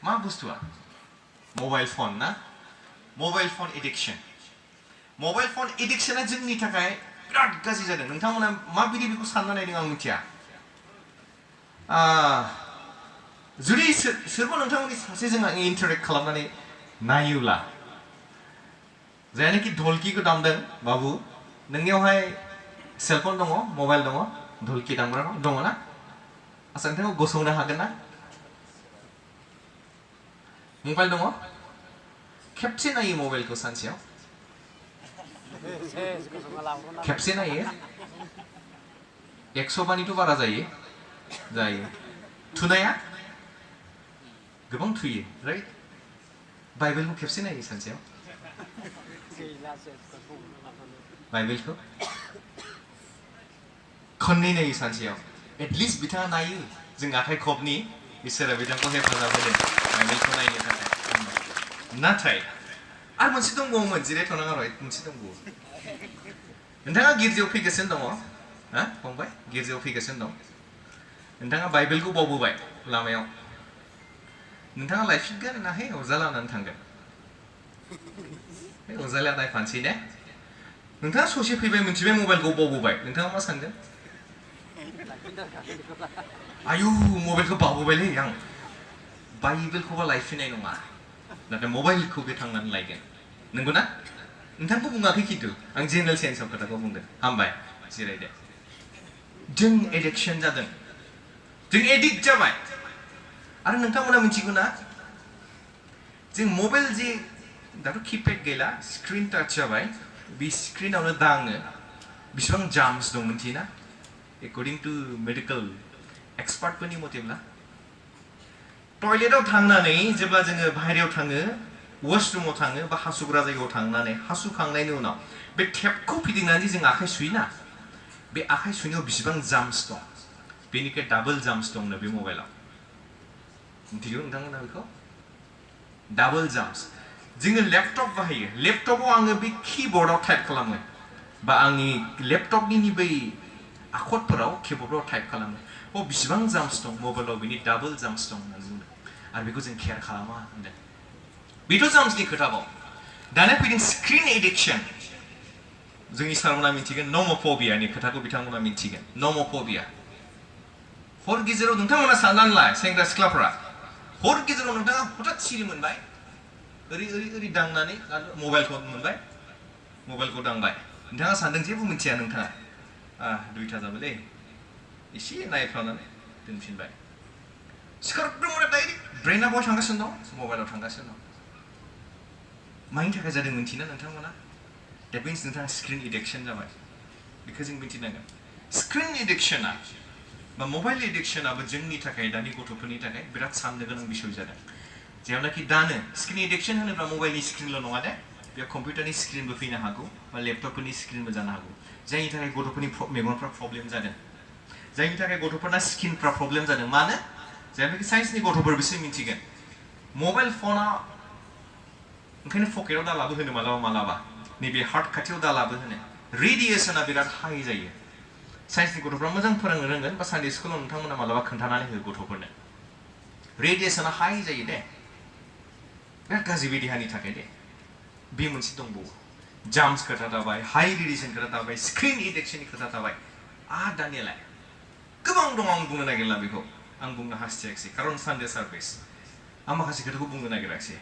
मा बुस्थुआ mobile phone ना mobile phone addiction mobile phone एडिक्शना जोंनि थाखाय बिराद गाज्रि जादों नोंथांमोना माबायदि बेखौ सानना नायदों आं मिथिया जुदि सोरबा नोंथांमोननि सासे जोंहा इन्टारेक्ट खालामनानै नायोब्ला जायनाखि ढोलकिखौ दामदों बाबु नोंनियावहाय सेलफन दङ मबाइल दङ ढोलकि दामग्रा दङ ना आसा नोंथांखौ गसंनो हागोन ना मबाइल दङ खेबसे नायो मबाइलखौ सानसेयाव खेबसे नायो 100 बानिथ' बारा जायो थुनाया गोबां थुयो राइट बाइबेलखौ खेबसे नायो सानसेयाव बाइबेलखौ खननै नायो सानसेयाव एटलिस्ट बिथाङा नायो जों आखाइ खबनि इसोरा बिथांखौ हेफाजाब होदों बाइबेलखौ नायनो थाखाय नाथाय आरो मोनसे दंबावोमोन जिरायथ'नाङा र' मोनसे दंबावो नोंथाङा गिर्जायाव फैगासिनो दङ हा फंबाय गिर्जायाव फैगासिनो दं नोंथाङा बाइबेलखौ बावबोबाय लामायाव नोंथाङा लायफिनगोन ना हे अजा लानानै थांगोन हे अजा लानाय फानसै ने नोंथाङा ससे फैबाय मोनथिबाय मबाइलखौ बावबोबाय नोंथाङा मा सानगोन आयु मबाइलखौ बावबोबायलै आं बाइबेलखौबा लायफिननाय नङा नाथाय मबाइलखौ बे थांनानै लायगोन नंगौना नोंथांखौ बुङाखै खिन्थु आं जेनेरेल सेन्सआव खोथाखौ बुंदों हामबाय जिरायदो जों एडिक्शन जादों जों एडिक्ट जाबाय आरो नोंथांमोना मिथिगौ ना जों मबाइल जे दाथ' किपेड गैला स्क्रिन टाच जाबाय बे स्क्रिनावनो दाङो बेसेबां जार्मस दं मिथियोना एकर्डिं टु मेडिकेल एक्सपार्टफोरनि मथेब्ला टयलेटाव थांनानै जेब्ला जोङो बाहेरायाव थाङो वाशरुमाव थाङो बा हासुग्रा जायगायाव थांनानै हासुखांनायनि उनाव बे टेपखौ फिदिंनानै जों आखाइ सुयोना बे आखाइ सुनायाव बेसेबां जार्मस दं बेनिफ्राय डाबल जार्मस दंनो बे मबाइलाव मिथिगौ नोंथांमोना बेखौ डाबल जार्मस जोङो लेपटप बाहायो लेपटपाव आङो बे किबर्डआव टाइप खालामो बा आंनि लेपटपनि बै आखरफोराव किबर्डआव टाइप खालामो बेसेबां जार्मस दं मबाइलाव बेनि डाबल जार्मस दं होननानै बुंदों आरो बेखौ जों केयार खालामा होनदों बेथ' जार्मसनि खोथाबाव दाना फैदों स्क्रिन एडिक्शन जोंनि सारमोना मिथिगोन नम'फबियानि खोथाखौ बिथांमोना मिथिगोन नम'फबिया हर गेजेराव नोंथांमोना साननानै ला सेंग्रा सिख्लाफ्रा हर गेजेराव नोंथाङा हठात सिरि मोनबाय ओरै दांनानै मबाइलखौ मोनबाय मबाइलखौ दांबाय नोंथाङा सानदों जेबो मिथिया नोंथाङा 2टा जाबायलै एसे नायफ्लानानै दोनफिनबाय सिखारग्रोमोना डाइरेक्ट ब्रेना बहाय थांगासिनो दं मबाइलाव थांगासिनो दं मानि थाखाय जादों मिथिना नोंथांमोना डेट मिन्स नोंथाङा स्क्रिन एडिक्शन जाबाय बेखौ जों मिथिनांगोन स्क्रिन एडिक्शना बा मबाइल एडिक्शनाबो जोंनि थाखाय दानि गथ'फोरनि थाखाय बिराद साननो गोनां बिसय जादों जेरावनाखि दानो स्क्रिन एडिक्शन होनोब्ला मबाइलनि स्क्रिनल' नङा दे बेयाव कम्पिउटारनि स्क्रिनबो फैनो हागौ बा लेपटपफोरनि स्क्रिनबो जानो हागौ जायनि थाखाय गथ'फोरनि मेगनफ्रा प्रब्लेम जादों जायनि थाखाय गथ'फोरना स्किनफ्रा प्रब्लेम जादों मानो जायनाखि साइन्सनि गथ'फोर बिसोर मिथिगोन मबाइल फना ओंखायनो पकेटाव दालाबो होनो मालाबा नैबे हार्ट खाथियाव दालाबो होनो रेडिएसना बिराद हाई जायो साइन्सनि गथ'फ्रा मोजां फोरोंनो रोंगोन बा सानडे स्कुलाव नोंथांमोना मालाबा खोन्थानानै हो गथ'फोरनो रेडिएसना हाई जायो दे बिराद गाज्रि बे देहानि थाखाय दे बे मोनसे दंबावो जार्मस खोथा थाबाय हाई रेडिएसन खोथा थाबाय स्क्रिन एडिक्शननि खोथा थाबाय दानियालाय गोबां दं आं बुंनो नागिरला बेखौ आं बुंनो हास्थायाखिसै खारन सानडे सार्भिस आं माखासे खोथाखौ बुंनो नागिराखिसै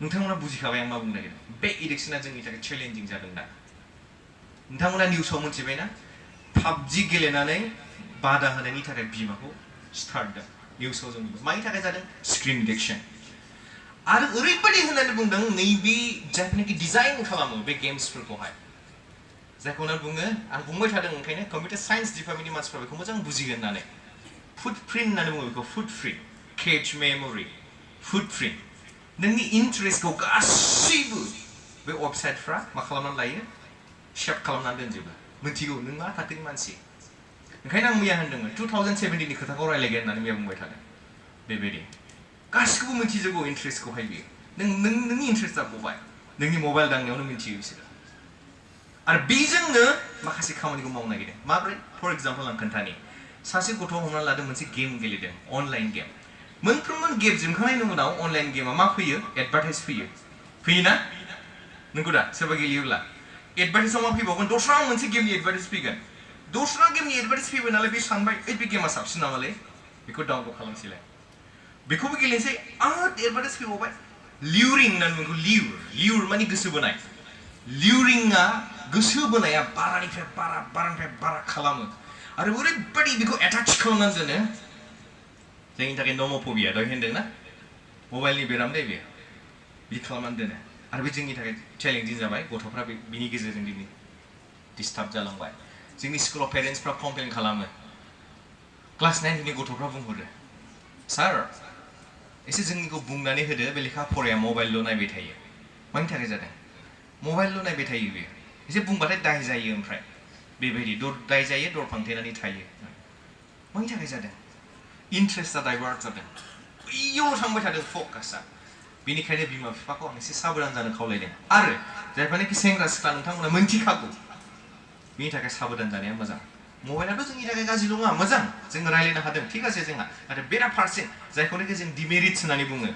नोंथांमोना बुजिखाबाय आं मा बुंनो नागिरदों बे एडिक्शना जोंनि थाखाय चेलेन्जिं जादों दा नोंथांमोना निउसाव मोनथिबायना पाबजि गेलेनानै बादा होनायनि थाखाय बिमाखौ सिथारदों निउसाव जों मानि थाखाय जादों स्क्रिन एडिक्शन आरो ओरैबायदि होननानै बुंदों नैबे जायनाखि डिजाइन खालामो बे गेम्सफोरखौहाय जायखौ बुङो आं बुंबाय थादों ओंखायनो कम्पिउटार साइन्स डिपार्टमेन्टनि मानसिफ्रा बेखौ मोजां बुजिगोन होननानै फुटप्रिन्ट होननानै बुङो बेखौ फुटप्रिन्ट केच मेम'रि फुटप्रिन्ट नोंनि इन्टारेस्टखौ गासैबो बे वेबसाइटफ्रा मा खालामनानै लायो शेप खालामनानै दोनजोबो मिथिगौ नों मा थाखोनि मानसि ओंखायनो आं मैया होनदोंमोन 2017नि खोथाखौ रायलायगोन होननानै मैया बुंबाय थादों बेबायदि गासिखौबो मिथिजोबगौ इन्टारेस्टखौहाय बियो नोंनि इन्टारेस्टआ बबाय नोंनि मबाइल दांनायावनो मिथियो बिसोरो आरो बेजोंनो माखासे खामानिखौ मावनो नागिरदों माब्रै फर एग्जाम्पल आं खोन्थानि सासे गथ' हमनानै लादों मोनसे गेम गेलेदों अनलाइन गेम मोनफ्रोमबो गेम जोबखांनायनि उनाव अनलाइन गेमा मा फैयो एडभार्टाइज फैयोना नंगौ दा सोरबा गेलेयोब्ला एडभार्टाइजआव मा फैबावगोन दस्रा मोनसे गेमनि एडभार्टाइज फैगोन दस्रा गेमनि एडभार्टाइज फैबाय नालाय बे सानबाय बे गेमा साबसिन नामालै बेखौ डाउनलड खालामसैलाय बेखौबो गेलेनोसै आरो एडभार्टाइज फैबावबाय लिउरिं होननानै बुङो लिउर माने गोसो बोनाय लिउरिंआ गोसो बोनाया बारानिफ्राय बारा खालामो आरो ओरैबायदि बेखौ एटाच खालामनानै दोनो जोंनि थाखाय नम'फबिया दहाय होनदोंना मबाइलनि बेराम दे बेयो बिदि खालामनानै दोनो आरो बे जोंनि थाखाय चेलेन्जिं जाबाय गथ'फ्रा बिनि गेजेरजों दिनै डिस्टार्ब जालांबाय जोंनि स्कुलाव पेरेन्टसफ्रा कमप्लेन खालामो क्लास 9नि गथ'फ्रा बुंहरो सार एसे जोंनिखौ बुंनानै होदो बे लेखा फराया मबाइलल' नायबाय थायो मानि थाखाय जादों मबाइलल' नायबाय थायो बेयो एसे बुंबाथाय दाय जायो ओमफ्राय बेबायदि दाय जायो दर फांथेनानै थायो मानि थाखाय जादों इन्ट्रेस्टआ डाइभार्ट जादों बैयाव थांबाय थादों फकासआ बेनिखायनो बिमा बिफाखौ आं एसे साबधान जानो खावलायदों आरो जायफोरनाखि सेंग्रा सिख्ला नोंथांमोना मोनथिखागौ बेनि थाखाय साबधान जानाया मोजां मबाइलाथ' जोंनि थाखाय गाज्रि नङा मोजां जों रायलायनो हादों थिग আছে जोंहा नाथाय बेराफारसे जायखौनाखि जों डिमेरिट्स होननानै बुङो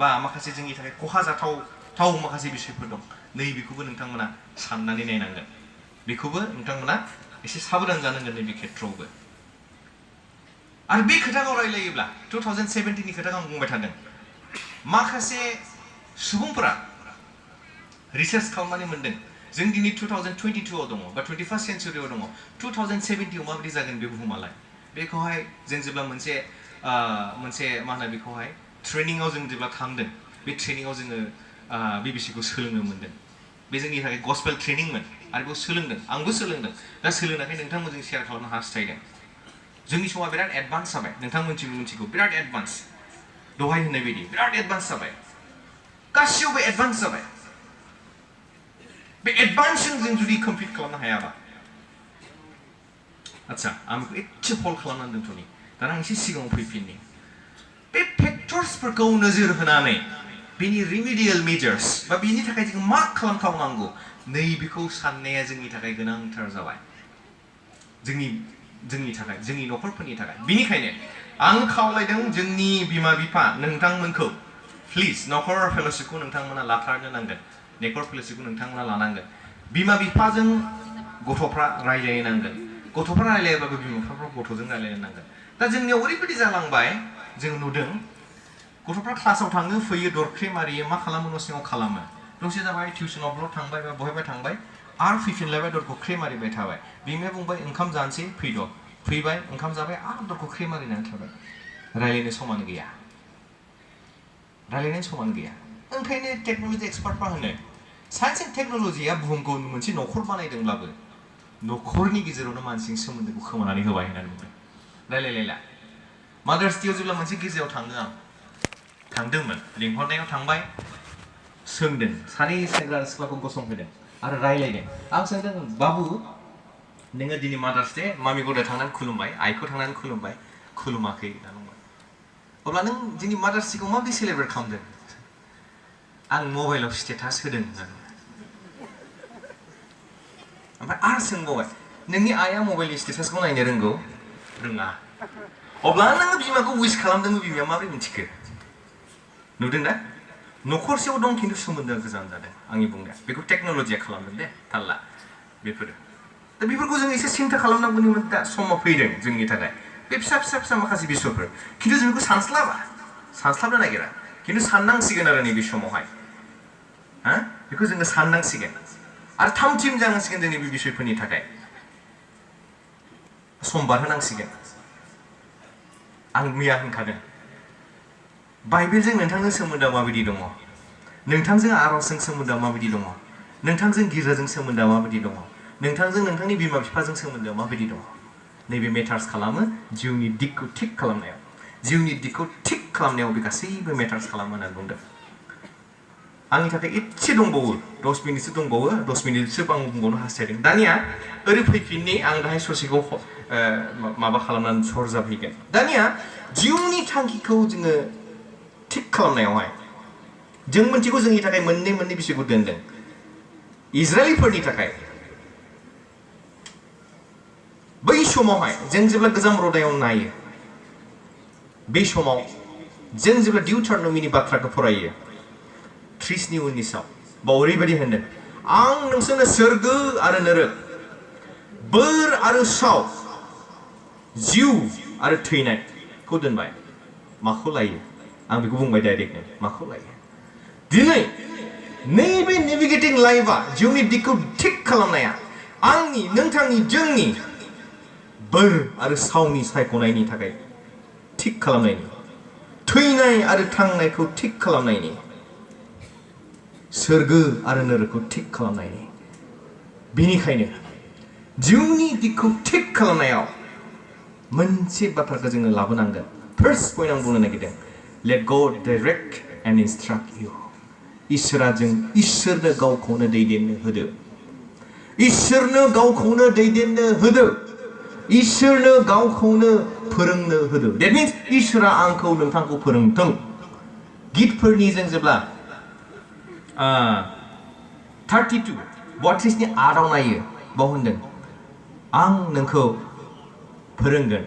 बा माखासे जोंनि थाखाय खहा जाथाव माखासे बिसयफोर दं नैबेखौबो नोंथांमोना साननानै नायनांगोन बेखौबो नोंथांमोना एसे साबधान जानांगोन नैबे खेत्रआवबो आरो बे खोथाखौ रायलायोब्ला 2017नि खोथाखौ आं बुंबाय थादों माखासे सुबुंफोरा रिसार्च खालामनानै मोनदों जों दिनै 2022आव दङ बा 21st सेन्चुरियाव दङ 2070आव माबायदि जागोन बे बुहुमालाय बेखौहाय जों जेब्ला मोनसे मा होनो बेखौहाय ट्रेनिंआव जों जेब्ला थांदों बे ट्रेनिंआव जोङो बिबिसिखौ सोलोंनो मोनदों बे जोंनि थाखाय गस्पेल ट्रेनिंमोन आरो बेखौ सोलोंदों आंबो सोलोंदों दा सोलोंनानै नोंथांमोनजों शेयार खालामनो हास्थायदों जोंनि समा बिराद एडभान्स जाबाय नोंथांमोनथिबो मिथिगौ बिराद एडभान्स दहाय होननाय बायदि बिराद एडभान्स जाबाय गासियावबो एडभान्स जाबाय बे एडभान्सजों जों जुदि कमप्लिट खालामनो हायाबा आচ্ছা आं बेखौ एसे फल खालामनानै दोनथ'नि दाना आं एसे सिगाङाव फैफिननि बे फेक्टर्सफोरखौ नोजोर होनानै बेनि रिमिडियेल मेजार्स बा बेनि थाखाय जों मा खालामथावनांगौ नैबेखौ साननाया जोंनि थाखाय गोनांथार जाबाय जोंनि थाखाय जोंनि न'खरफोरनि थाखाय बेनिखायनो आं खावलायदों जोंनि बिमा बिफा नोंथांमोनखौ प्लिज न'खर फेल'शिपखौ नोंथांमोना लाथारनो नांगोन न'खर फेल'शिपखौ नोंथांमोना लानांगोन बिमा बिफाजों गथ'फ्रा रायज्लायनांगोन गथ'फ्रा रायज्लायाबाबो बिमा बिफाफ्रा गथ'जों रायज्लायनो नांगोन दा जोंनियाव ओरैबायदि जालांबाय जों नुदों गथ'फ्रा क्लासाव थाङो फैयो दरख्रे मारियो मा खालामो न' सिङाव खालामो दसे जाबाय टिउसनावल' थांबाय बा बहायबा थांबाय आरो फैफिनलायबाय दरखौ ख्रे मारिबाय थाबाय बिमाया बुंबाय ओंखाम जानोसै फैबाय ओंखाम जाबाय आरो दरखौ ख्रे मारिनानै थाबाय रायज्लायनो समान गैया ओंखायनो टेक्न'लजि एक्सपार्टफ्रा होनो साइन्स एन्ड टेक्न'लजिया बुहुमखौ मोनसे न'खर बानायदोंब्लाबो न'खरनि गेजेरावनो मानसिनि सोमोन्दोखौ खोमानानै होबाय होननानै बुंदों रायलायलायला मादार्स डेआव जेब्ला मोनसे गिर्जायाव थांदोंमोन लिंहरनायाव थांबाय सोंदों सानै सेंग्रा सिख्लाखौ गसंहोदों आरो रायलायदों आं सोंदों बाबु नोङो दिनै मादार्स डे मामि गदा थांनानै खुलुमबाय आइखौ थांनानै खुलुमबाय खुलुमाखै होनना बुंबाय अब्ला नों दिनै मादार्स डेखौ माबोरै सेलेब्रेट खालामदों आं मबाइलाव स्टेटास होदों होननानै ओमफ्राय आरो सोंबावबाय नोंनि आइया मबाइलनि स्टेटासखौ नायनो रोङा अब्ला नोङो बिमाखौ उइस खालामदोंमोन बिमाया माबोरै मिथिखो नुदों ना न'खरसेयाव दं खिन्थु सोमोन्दोआ गोजान जादों आंनि बुंनाया बेखौ टेक्न'लजिया खालामदों दे थाल्ला बेफोरो दा बेफोरखौ जों एसे सिन्था खालामनांगौनि दा समा फैदों जोंनि थाखाय बे फिसा माखासे बिसयफोर खिन्थु जों बेखौ सानस्लाबनो नागिरा खिन्थु साननांसिगोन आरो नैबे समावहाय बेखौ जोङो साननांसिगोन आरो थामथिम जानांसिगोन जोंनि बे बिसयफोरनि थाखाय सम बारहोनांसिगोन आं मैया होनखादों बाइबेलजों नोंथांजों सोमोन्दोआ माबायदि दङ नोंथांजों आरजजों सोमोन्दोआ माबायदि दङ नोंथांजों गिर्जाजों सोमोन्दोआ माबायदि दङ नोंथांजों नोंथांनि बिमा बिफाजों सोमोन्दोआ माबायदि दङ नैबे मेटार्स खालामो जिउनि दिगखौ थिग खालामनायाव बे गासैबो मेटार्स खालामो होननानै बुंदों आंनि थाखाय एसे दंबावो 10 मिनिटसो दंबावो 10 मिनिटसो आं बुंबावनो हास्थायदों दानिया ओरै फैफिननि आं दाहाय ससेखौ माबा खालामनानै सरजाबहैगोन दानिया जिउनि थांखिखौ जोङो थिग खालामनायावहाय जों मोनथिगौ जोंनि थाखाय मोननै बिसयखौ दोनदों इजराइलिफोरनि थाखाय बै समावहाय जों जेब्ला गोजाम रदायाव नायो बे समाव जों जेब्ला डिउटारन'मीनि बाथ्राखौ फरायो 30नि उननि साव बाव ओरैबायदि होनदों आं नोंसोरनो सोरगो आरो नोरक बोर आरो साव जिउ आरो थैनायखौ दोनबाय माखौ लायो आं बेखौ बुंबाय डाइरेक्टनो माखौ लायो दिनै नैबे नेभिगेटिं लाइफआ जिउनि दिगखौ थिक खालामनाया आंनि नोंथांनि जोंनि बोर आरो सावनि सायख'नायनि थाखाय थिक खालामनायनि थैनाय आरो थांनायखौ थिक खालामनायनि सोरगो आरो नोरकखौ थिक खालामनायनि बेनिखायनो जिउनि दिगखौ थिक खालामनायाव मोनसे बाथ्राखौ जोङो लाबोनांगोन फार्स्ट पइन्ट आं बुंनो नागिरदों लेट गड डाइरेक्ट एन्ड इन्स्ट्राक्ट इउ इसोरनो गावखौनो दैदेननो होदो इसोरनो गावखौनो दैदेननो होदो इसोरनो गावखौनो फोरोंनो होदो that means इसोरा आंखौ नोंथांखौ फोरोंथों गितफोरनि जों जेब्ला 32 32नि आदाव नायो बाव होनदों आं नोंखौ फोरोंगोन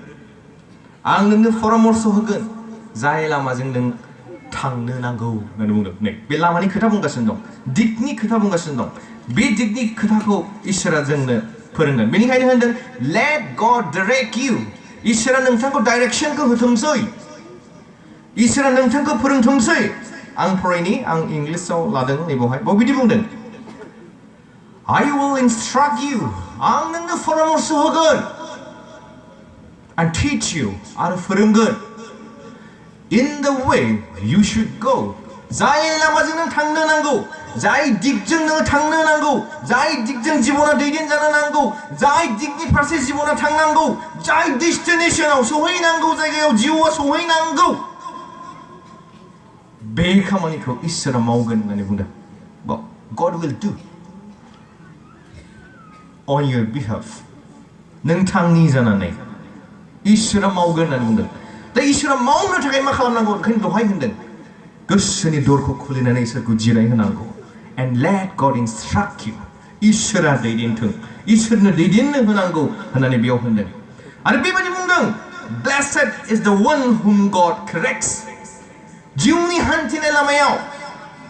आं नोंनो परामर्श होगोन जाय लामाजों नों थांनो नांगौ होननानै बुंदों नै बे लामानि खोथा बुंगासिनो दं दिगनि खोथा बुंगासिनो दं बे दिगनि खोथाखौ इसोरा जोंनो फोरोंगोन बेनिखायनो होनदों लेट गड डाइरेक्ट इउ इसोरा नोंथांखौ डाइरेक्शनखौ होथोंसै इसोरा नोंथांखौ फोरोंथोंसै आं फरायनि आं इंलिसाव लादों नैबावहाय बाव बिदि बुंदों I will instruct you आं नोंनो परामर्श होगोन and teach you आरो फोरोंगोन in the way you should go जाय लामाजों नों थांनो नांगौ जाय दिगजों नों थांनो नांगौ जाय दिगजों जिबना दैदेनजानो नांगौ जाय दिगनि फारसे जिबना थांनांगौ जाय डेस्टिनेशनाव सहैनांगौ जायगायाव जिउआ सहैनांगौ बे खामानिखौ इसोरा मावगोन होननानै बुंदों God will do on your behalf नोंथांनि जानानै इसोरा मावगोन होननानै बुंदों दा इसोरा मावनो थाखाय मा खालामनांगौ ओंखायनो दहाय होनदों गोसोनि दरखौ खुलिनानै इसोरखौ जिरायहोनांगौ and let God instruct you इसोरा दैदेनथों इसोरनो दैदेननो होनांगौ होननानै बेयाव होनदों आरो बेबायदि बुंदों blessed is the one whom God corrects जिउनि हान्थिनाय लामायाव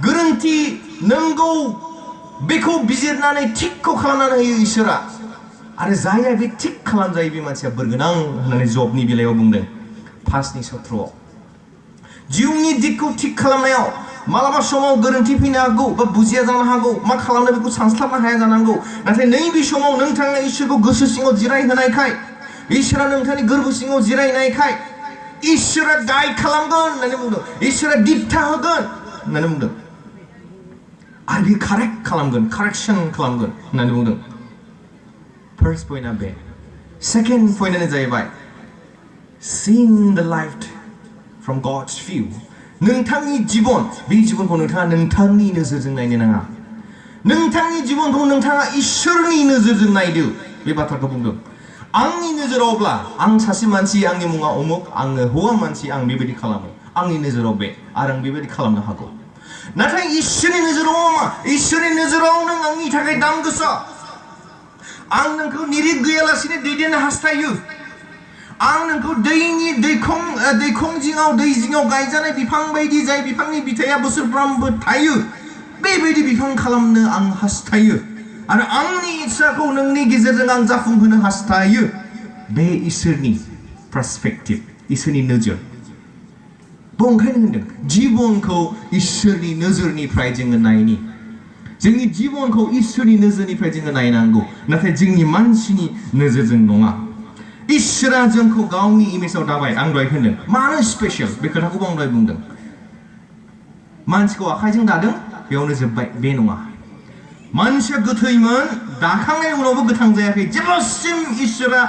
गोरोन्थि नंगौ बेखौ बिजिरनानै थिकखौ खालामनानै होयो इसोरा आरो जायहा बे थिक खालामजायो बे मानसिया बोरगोनां होननानै जबनि बेलायाव बुंदों 5नि सत्रआव जिउनि दिगखौ थिक खालामनायाव मालाबा समाव गोरोन्थि फैनो हागौ बा बुजिया जानो हागौ मा खालामनो बेखौ सानस्लाबनो हाया जानांगौ नाथाय नैबे समाव नोंथाङा इसोरखौ गोसो सिङाव जिरायहोनायखाय इसोरा नोंथांनि गोरबो सिङाव जिरायनायखाय इसोरा गाइड खालामगोन होननानै बुंदों इसोरा दिथा होगोन होननानै बुंदों आरो बे कारेक्ट खालामगोन कारेक्सन खालामगोन होननानै बुंदों फार्स्ट पइन्टआ बे सेकेन्ड पइन्टआनो जाहैबाय seeing the light from God's view नोंथांनि जिबन बे जिबनखौ नोंथाङा नोंथांनि नोजोरजों नायनो नाङा नोंथांनि जिबनखौ नोंथाङा इसोरनि नोजोरजों नायदो बे बाथ्राखौ बुंदों आंनि नोजोरावब्ला आं सासे मानसि आंनि मुङा अमुक आङो हौवा मानसि आं बेबायदि खालामो आंनि नोजोराव बे आरो आं बेबायदि खालामनो हागौ नाथाय इसोरनि नोजोराव मा इसोरनि नोजोराव नों आंनि थाखाय दाम गोसा आं नोंखौ निरिख गैयालासिनो दैदेननो हास्थायो आं नोंखौ दैखं जिङाव दै जिङाव गायजानाय बिफां बायदि जाय बिफांनि बिथाइया बोसोरफ्रामबो थायो बेबायदि बिफां खालामनो आं हास्थायो आरो आंनि इच्छाखौ नोंनि गेजेरजों आं जाफुंहोनो हास्थायो बे इसोरनि पार्सपेक्टिभ इसोरनि नोजोर ओंखायनो होनदों जिबनखौ इसोरनि नोजोरनिफ्राय जोङो नायनि जोंनि जिबनखौ इसोरनि नोजोरनिफ्राय जोङो नायनांगौ नाथाय जोंनि मानसिनि नोजोरजों नङा इसोरा जोंखौ गावनि इमेजाव दाबाय आं दहाय होनदों मानो स्पेशल बे खोथाखौबो आं दहाय बुंदों मानसिखौ आखाइजों दादों बेयावनो जोब्बाय बे नङा मानसिया गोथैमोन दाखांनायनि उनावबो गोथां जायाखै जेब्लासिम इसोरा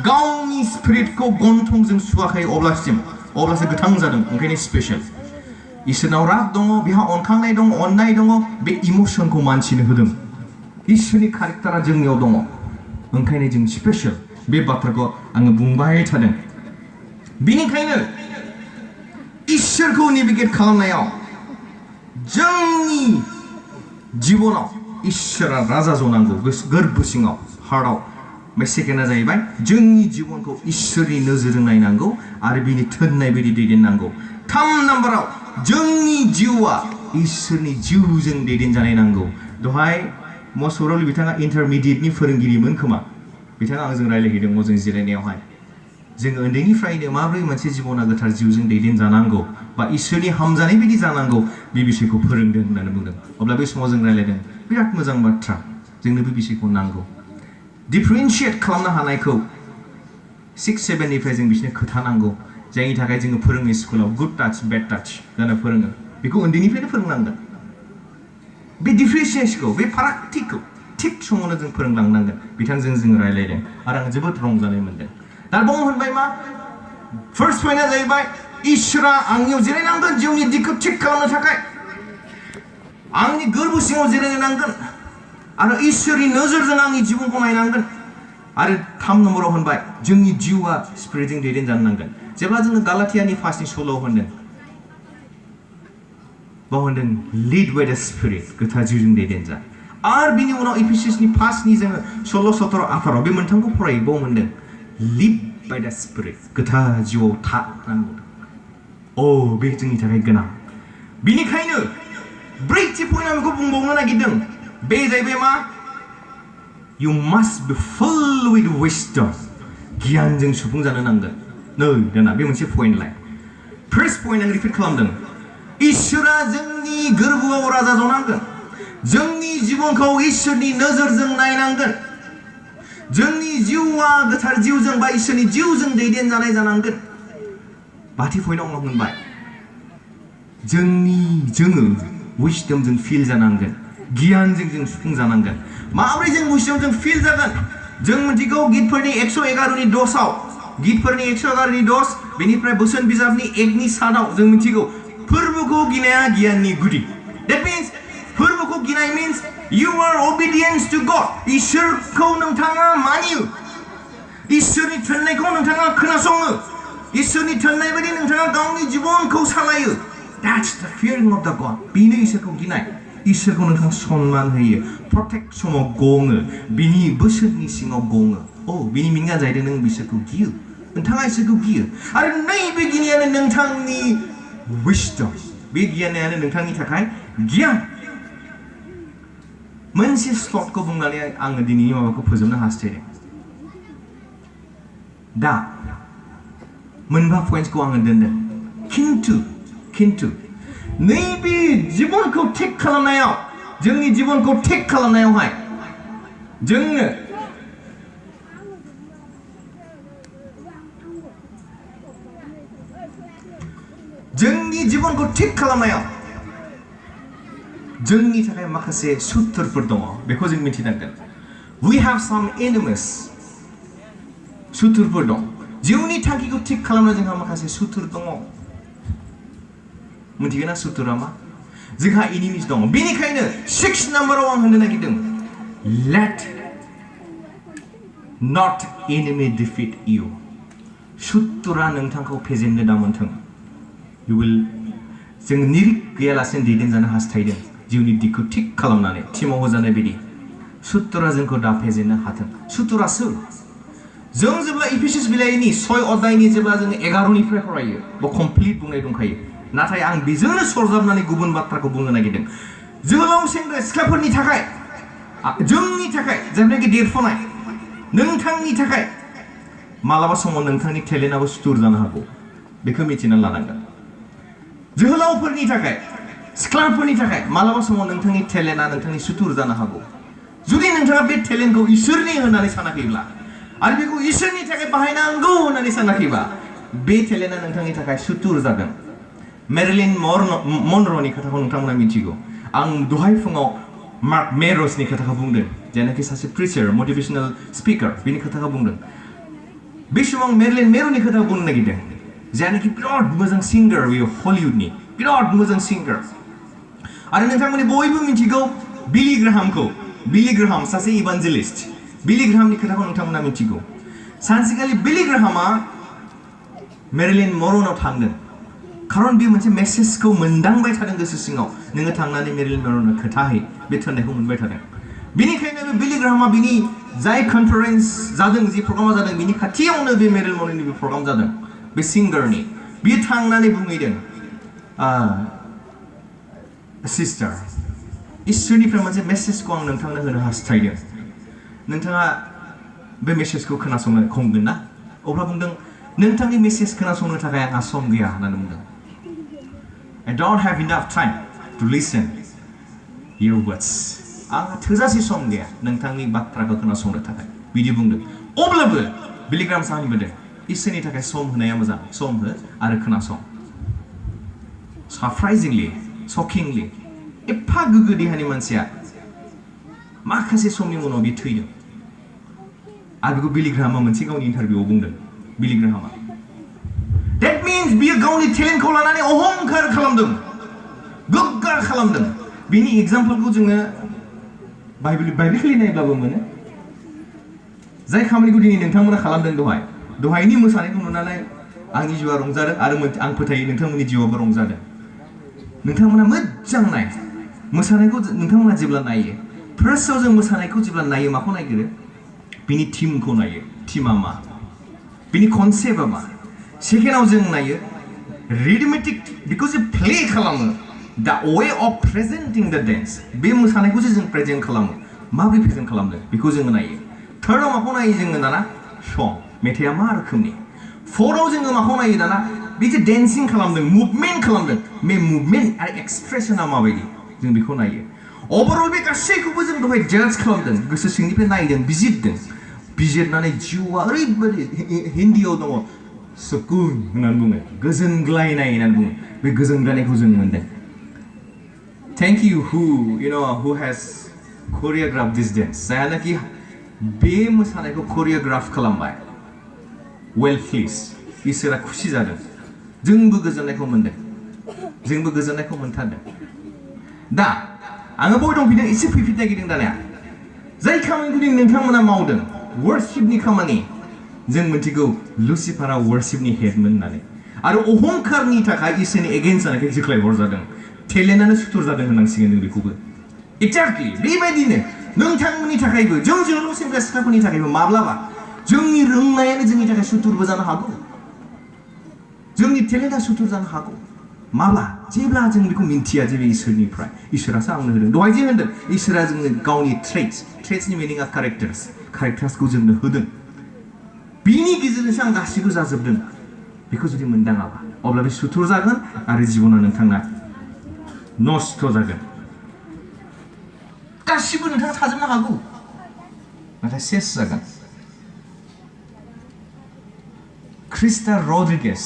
गावनि स्पिरिटखौ गन्थंजों सुवाखै अब्लासो गोथां जादों ओंखायनो स्पेशल इसोरनाव राग दङ बेहा अनखांनाय दङ अननाय दङ बे इमोसनखौ मानसिनो होदों इसोरनि कारेक्टारा जोंनियाव दङ ओंखायनो जों स्पेशल बे बाथ्राखौ आङो बुंबाय थादों बेनिखायनो इसोरखौ नेभिगेट खालामनायाव जोंनि जिबनाव इसोरा राजा जनांगौ गोरबो सिङाव हार्टआव ओमफ्राय सेकेन्डआ जाहैबाय जोंनि जिबनखौ इसोरनि नोजोरजों नायनांगौ आरो बिनि थोननाय बायदि दैदेननांगौ 3 नाम्बाराव जोंनि जिउआ इसोरनि जिउजों दैदेनजानाय नांगौ दहाय मसरल बिथाङा इन्टारमिडियेटनि फोरोंगिरिमोन खोमा बिथाङा आंजों रायलायहैदोंमोन जों जिरायनायावहाय जोङो उन्दैनिफ्रायनो माबोरै मोनसे जिबना गोथार जिउजों दैदेनजानांगौ बा इसोरनि हामजानाय बायदि जानांगौ बे बिषयखौ फोरोंदों होननानै बुंदों अब्ला बे समाव जों रायलायदों बिराद मोजां बाथ्रा जोंनो बे बिषयखौ नांगौ डिफारेन्शियेट खालामनो हानायखौ 6-7 निफ्राय जों बिसोरनो खोथा नांगौ जायनि थाखाय जोङो फोरोङो स्कुलाव गुड टाच बेड टाच जानो फोरोङो बेखौ उन्दैनिफ्रायनो फोरोंनांगोन बे डिफारेन्शियेसनखौ बे फारागथिखौ थिग समावनो जों फोरोंलांनांगोन बिथांजों जों रायलायदों आरो आं जोबोद रंजानाय मोनदों दा बुं होनबाय मा फार्स्ट पइन्टआ जाहैबाय इसोरा आंनियाव जिरायनांगोन जिउनि दिगखौ थिग खालामनो थाखाय आंनि गोरबो सिङाव जिरायनो नांगोन आरो इसोरनि नोजोरजों आंनि जिबनखौ नायनांगोन आरो 3 नम्बराव होनबाय जोंनि जिउआ स्पिरिटजों दैदेनजानो नांगोन जेब्ला जोङो गालाथियानि 5नि 16 होनदों बाव होनदों लिड बाय द स्पिरिट गोथार जिउजों दैदेनजा आरो बिनि उनाव इफिसियासनि 5नि जोङो 16, 17, 18 बे मोनथामखौ फरायो बाव होनदों लिड बाय द स्पिरिट गोथार जिउआव था होननानै बे जोंनि थाखाय गोनां बिनिखायनो ब्रैथि पइन्टआव बेखौ बुंबावनो नागिरदों बे जाहैबाय मा You must be full with wisdom. गियानजों सुफुं जानो नांगोन नै दाना बे मोनसे पइन्टलाय फार्स्ट पइन्ट आं रिपिट खालामदों इसोरा जोंनि गोरबोआव राजा जनांगोन जोंनि जिबनखौ इसोरनि नोजोरजों नायनांगोन जोंनि जिउआ गोथार जिउजों बा इसोरनि जिउजों दैदेनजानाय जानांगोन बाथि पइन्टआव उनाव होनबाय जोङो विजडमजों फिल जानांगोन गियानजों जों सुफुं जानांगोन माबोरै जों विजडमजों फिल जागोन जों मिथिगौ गितफोरनि 111नि 10आव गितफोरनि 111नि 10 बेनिफ्राय बोसोन बिजाबनि 1नि 7आव जों मिथिगौ फोरबोखौ गिनाया गियाननि गुदि that means फोरबोखौ गिनाय means you are obedience to God इसोरखौ नोंथाङा मानियो इसोरनि थिननायखौ नोंथाङा खोनासङो इसोरनि थिननाय बायदि नोंथाङा गावनि जिबनखौ सालायो that's the fearing of the God बेनो इसोरखौ गिनाय इसोरखौ नोंथाङा सन्मान होयो प्रत्येक समाव गङो बिनि बोसोननि सिङाव गङो बिनि मिनिङा जाहैदों नों बिसोरखौ गियो नोंथाङा इसोरखौ गियो आरो नैबे गिनायानो नोंथांनि विजडम बे गियानानो नोंथांनि थाखाय गियान मोनसे स्लटखौ बुंनानै आङो दिनैनि माबाखौ फोजोबनो हास्थायदों दा मोनबा पइन्टखौ आङो दोनदों खिन्थु नैबे जिबनखौ थिक खालामनायाव जोंनि जिबनखौ थिक खालामनायावहाय जोंनो जोंनि जिबनखौ थिक खालामनायाव जोंनि थाखाय माखासे सुथुरफोर दङ बेखौ जों मिथिनांगोन we have some enemies सुथुरफोर दं जिउनि थांखिखौ थिक खालामनो जोंहा माखासे सुथुर दङ मिथिगोन ना सुथुरा मा जोंहा एनिमिस दङ बेनिखायनो 6 नाम्बाराव आं होननो नागिरदों let not enemy defeat you सुथुरा नोंथांखौ फेजेननो दामोनथों you will जों निरिक गैयालासेनो दैदेनजानो हास्थायदों जिउनि दिगखौ थिक खालामनानै टिमाव होजानाय बायदि सुथुरा जोंखौ दा फेजेननो हाथों सुथुरा सोर जों जेब्ला इफिसियास बिलाइनि 6 अध्यायनि जेब्ला जों 11 निफ्राय फरायो बा कमप्लिट बुंनाय दंखायो नाथाय आं बेजोंनो सरजाबनानै गुबुन बाथ्राखौ बुंनो नागिरदों जोहोलाव सेंग्रा सिख्लाफोरनि थाखाय जोंनि थाखाय जेब्लाखि देरफुनाय नोंथांनि थाखाय मालाबा समाव नोंथांनि टेलेन्टआबो सुथुर जानो हागौ बेखौ मिथिना लानांगोन जोहोलावफोरनि थाखाय सिख्लाफोरनि थाखाय मालाबा समाव नोंथांनि टेलेन्टआ नोंथांनि सुथुर जानो हागौ जुदि नोंथाङा बे टेलेन्टखौ इसोरनि होननानै सानाखैब्ला आरो बेखौ इसोरनि थाखाय बाहायनांगौ होननानै सानाखैबा बे टेलेन्टआ नोंथांनि थाखाय सुथुर जागोन मेरिलिन मनर'नि खोथाखौ नोंथांमोना मिथिगौ आं दहाय फुङाव मार्क मेर'सनि खोथाखौ बुंदों जायनाखि सासे प्रिचार मोटिभेशनेल स्पिकार बिनि खोथाखौ बुंदों बे समाव मेरिलिन मेर'नि खोथाखौ बुंनो नागिरदों जायनाखि बिराद मोजां सिंगार बेयो हलिउडनि बिराद मोजां सिंगार आरो नोंथांमोननि बयबो मिथिगौ बिली ग्राहाम सासे इभान्जेलिस्ट बिली ग्राहामनि खोथाखौ नोंथांमोना मिथिगौ सानसेखालि बिली ग्राहामा मेरिलिन मनर'नाव थांदों खारन बे मोनसे मेसेजखौ मोनदांबाय थादों गोसो सिङाव नोङो थांनानै मेरिलिन मनर'नो खोथा होयो बे थोननायखौ मोनबाय थादों बेनिखायनो बे बिली ग्राहामा बिनि जाय कनफारेन्स जादों जि प्रग्रामा जादों बिनि खाथियावनो बे मेरिलिन मनर'नि बे प्रग्राम जादों बे सिंगारनि बियो थांनानै बुंहैदों sister इसोरनिफ्राय मोनसे मेसेजखौ आं नोंथांनो होनो हास्थायदों नोंथाङा बे मेसेजखौ खोनासंनो हमगोन ना अब्ला बुंदों नोंथांनि मेसेज खोनासंनो थाखाय आंहा सम गैया होननानै बुंदों I don't have enough time to listen your words आंहा थोजासे सम गैया नोंथांनि बाथ्राखौ खोनासंनो थाखाय बिदि बुंदों अब्लाबो बिलिग्राम साहानि बुंदों इसोरनि थाखाय सम होनाया मोजां सम हो आरो खोनासं सरप्राइजिंलि शकिंलि एफा गोगो देहानि मानसिया माखासे समनि उनाव बे थैदों आरो बेखौ बिलिग्रामा मोनसे गावनि इन्टारभिउआव बुंदों बिलिग्रामा That means बियो गावनि टेलेन्टखौ लानानै अहंकार खालामदों गोग्गा खालामदों बिनि एग्जाम्पलखौ जोङो बाइबेलि नायब्लाबो मोनो जाय खामानिखौ दिनै नोंथांमोना खालामदों दहायनि मोसानायखौ नुनानै आंनि जिउआ रंजादों आरो आं फोथायो नोंथांमोननि जिउआबो रंजादों नोंथांमोना मोजां नाय मोसानायखौ नोंथांमोना जेब्ला नायो फार्स्टआव जों मोसानायखौ जेब्ला नायो माखौ नायगिरो बिनि टीमखौ नायो टीमा मा बिनि कनसेप्टआ मा सेकेन्डआव जों नायो रिदमेटिक बेखौ जे प्ले खालामो दा वे अफ प्रेजेन्टिं द डेन्स बे मोसानायखौ जे जों प्रेजेन्ट खालामो माबोरै प्रेजेन्ट खालामदों बेखौ जोङो नायो थार्डआव माखौ नायो जोङो दाना सं मेथाइआ मा रोखोमनि फोर्थआव जोङो माखौ नायो दाना बे जे डेन्सिं खालामदों मुभमेन्ट खालामदों बे मुभमेन्ट आरो एक्सप्रेसना माबायदि जों बेखौ नायो ओवरअल बे गासैखौबो जों दहाय जाज खालामदों गोसो सिंनिफ्राय नायदों बिजिरनानै जिउआ ओरैबायदि हिन्दीआव दङ सुकुन होननानै बुङो गोजोनग्लायनाय होननानै बुङो बे गोजोनग्लायनायखौ जों मोनदों thank you who has choreograph this dance जायनाखि बे मोसानायखौ कोरियोग्राफ खालामबाय वेल प्लिज इसोरा खुसि जादों जोंबो गोजोननायखौ मोनदों जोंबो गोजोननायखौ मोनथारदों दा आङो बय दंफिनदों एसे फैफिन नागिरदों दानिया जाय खामानिखौ नोंथांमोना मावदों वर्शिपनि खामानि जों मिथिगौ लुसिफारा वर्शिपनि हेडमोन होननानै आरो अहंकारनि थाखाय इसोरनि एगेन्स्ट जानायखाय जोख्लायहर जादों टेलेन्टआनो सुथुर जादों होननांसिगोन जों बेखौबो एक्जेक्टलि बेबायदिनो नोंथांमोननि थाखायबो जोंल' सेंग्रा सिख्लाफोरनि थाखायबो माब्लाबा जोंनि रोंनायानो जोंनि थाखाय सुथुरबो जानो हागौ जोंनि टेलेन्टआ सुथुर जानो हागौ माब्ला जेब्ला जों बेखौ मिन्थिया जे बे इसोरनिफ्राय इसोरासो आंनो होदों दहाय जे होनदों इसोरा जोंनो गावनि ट्रेट्सनि मिनिंआ कारेक्टार्सखौ जोंनो होदों बिनि गेजेरजोंसो आं गासिबो जाजोबदों बेखौ जुदि मोनदाङाबा अब्ला बे सुथुर जागोन आरो जिबना नोंथांना नस्थ' जागोन गासिबो नोंथाङा थाजोबनो हागौ नाथाय सेस जागोन क्रिस्टा रड्रिगेज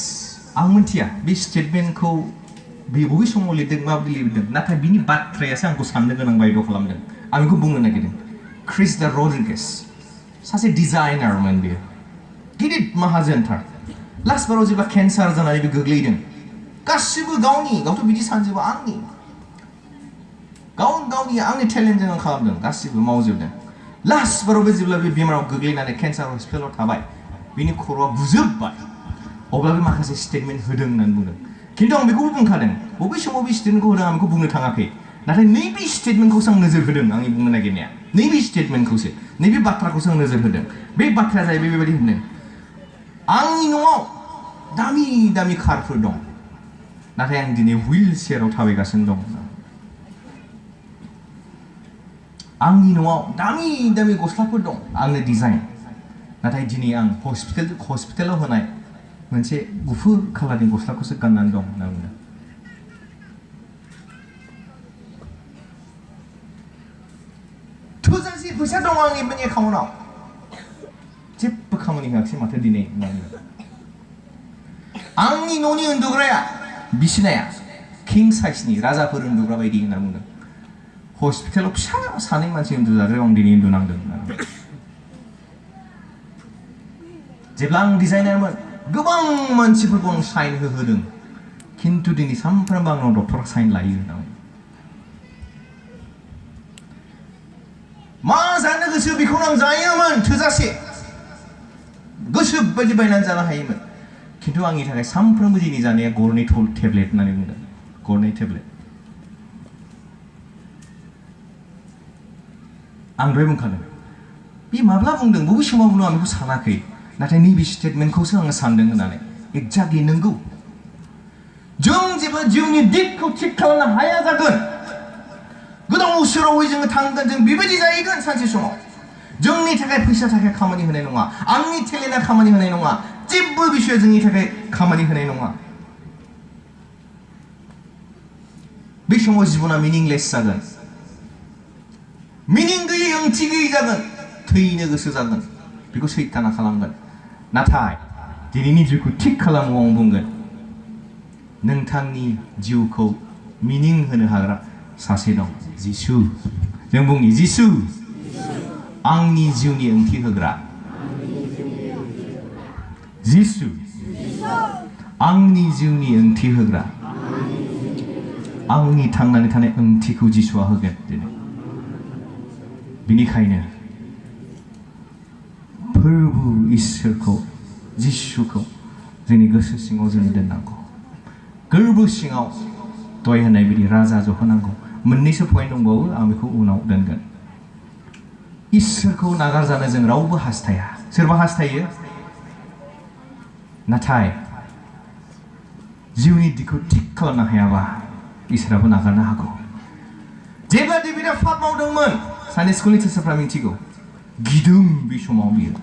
आं मिथिया बे स्टेटमेन्टखौ बे बबे समाव लिरदों माबोरै लिरदों नाथाय बिनि बाथ्रायासो आंखौ साननो गोनां बायद' खालामदों आं बेखौ बुंनो नागिरदों क्रिस्टा रड्रिगेज सासे डिजाइनारमोन बेयो गिदिर माहाजोनथार लास्ट बाराव जेब्ला केन्सार जानानै बे गोग्लैदों गासिबो गावथ' बिदि सानजोबो आंनि टेलेन्टजों आं खालामदों गासिबो मावजोबदों लास्ट बाराव बे जेब्ला बे बेमाराव गोग्लैनानै केन्सार हस्पिटालाव थाबाय बिनि खर'आ बुजोबबाय अब्ला बे माखासे स्टेटमेन्ट होदों होननानै बुंदों खिन्थु आं बेखौबो बुंखादों बबे समाव बे स्टेटमेन्टखौ होदों आं बेखौ बुंनो थाङाखै नाथाय नैबे स्टेटमेन्टखौसो आं नोजोर होदों आंनि बुंनो नागिरनाया नैबे स्टेटमेन्टखौसो नैबे बाथ्राखौसो आं नोजोर होदों बे बाथ्राया जाहैबाय बेबायदि होनदों आंनि न'आव दामि दामि कारफोर दं नाथाय आं दिनै हुइल चेयाराव थाबायगासिनो दं आंनि न'आव दामि दामि गस्लाफोर दं आंनो डिजाइन नाथाय दिनै आं हस्पिटालाव होनाय मोनसे गुफुर कालारनि गस्लाखौसो गाननानै दं होनना बुंदों थोजासे फैसा दं आंनि एकाउन्टआव जेबो खामानि होआखिसै माथो दिनै आंनि न'नि उन्दुग्राया बिसिनाया किं साइजनि राजाफोर उन्दुग्रा बायदि होनना बुंदों हस्पिटालाव फिसा सानै मानसि उन्दुजादों आं दिनै उन्दुनांदों जेब्ला आं डिजाइनारमोन गोबां मानसिफोरखौ आं साइन होदों खिन्थु दिनै सानफ्रोमबो आंनाव डक्टरा साइन लायो होनना मा जानो गोसो बेखौनो आं जायोमोन थोजासे गोसो बायदि बायनानै जानो हायोमोन खिन्थु आंनि थाखाय सानफ्रोमबो दिनै जानाया गरनै टेब्लेट होननानै बुंदों गरनै टेब्लेट आं दहाय बुंखादों बे माब्ला बुंदों बबे समाव बुंदों आं बेखौ सानाखै नाथाय नैबे स्टेटमेन्टखौसो आङो सानदों होननानै एक्जेक्टलि नंगौ जों जेबो जिउनि दिगखौ थिग खालामनो हाया जागोन गोदाव सोरावै जोङो थांगोन जों बेबायदि जाहैगोन सानसे समाव जोंनि थाखाय फैसा थाखाय खामानि होनाय नङा आंनि टेलेन्टआ खामानि होनाय नङा जेबो बिषय जोंनि थाखाय खामानि होनाय नङा बे समाव जिबना मिनिंलेस जागोन मिनिं गैयै ओंथि गैयै जागोन थैनो गोसो जागोन बेखौ सैताना खालामगोन नाथाय दिनैनि जिउखौ थिग खालामो आं बुंगोन नोंथांनि जिउखौ मिनिं होनो हाग्रा सासे दं जिसु जों बुंनि जिसु आंनि जिउनि ओंथि होग्रा जिसु आंनि जिउनि ओंथि होग्रा आंनि थांनानै थानाय ओंथिखौ जिसुआ होगोन दिनै बिनिखायनो फोरबु इसोरखौ जिसुखौ जोंनि गोसो सिङाव जों दोननांगौ गोरबो सिङाव दय होनाय बायदि राजा जहोनांगौ मोननैसो पइन्ट दंबावो आं बेखौ उनाव दोनगोन इसोरखौ नागारजानो जों रावबो हास्थाया सोरबा हास्थायो नाथाय जिउनि दिगखौ थिग खालामनो हायाबा इसोराबो नागारनो हागौ जेब्ला डेभिडआ पाप मावदोंमोन सानडे स्कुलनि टिचारफ्रा मिथिगौ गिदों बे समाव बियो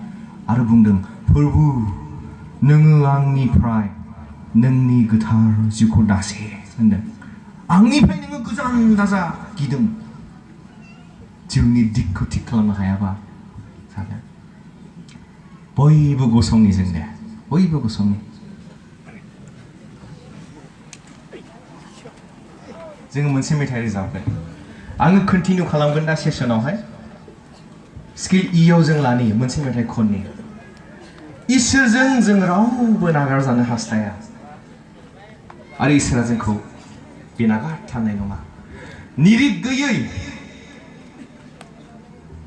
आरो बुंदों प्रभु नोङो आंनिफ्राय नोंनि गोथार जिउखौ दासे होनदों आंनिफ्राय नोङो गोजान दाजा गिदों जिउनि दिगखौ थिग खालामनो हायाबा जागोन बयबो गसंनि जों दे बयबो गसंनि जोङो मोनसे मेथाइ रोजाबगोन आङो कन्टिनिउ खालामगोन दा सेसनावहाय स्किल इयाव जों लानि मोनसे मेथाइ खननि इसोरजों जों रावबो नागारजानो हास्थाया आरो इसोरा जोंखौ बे नागारथारनाय नङा निरिग गैयै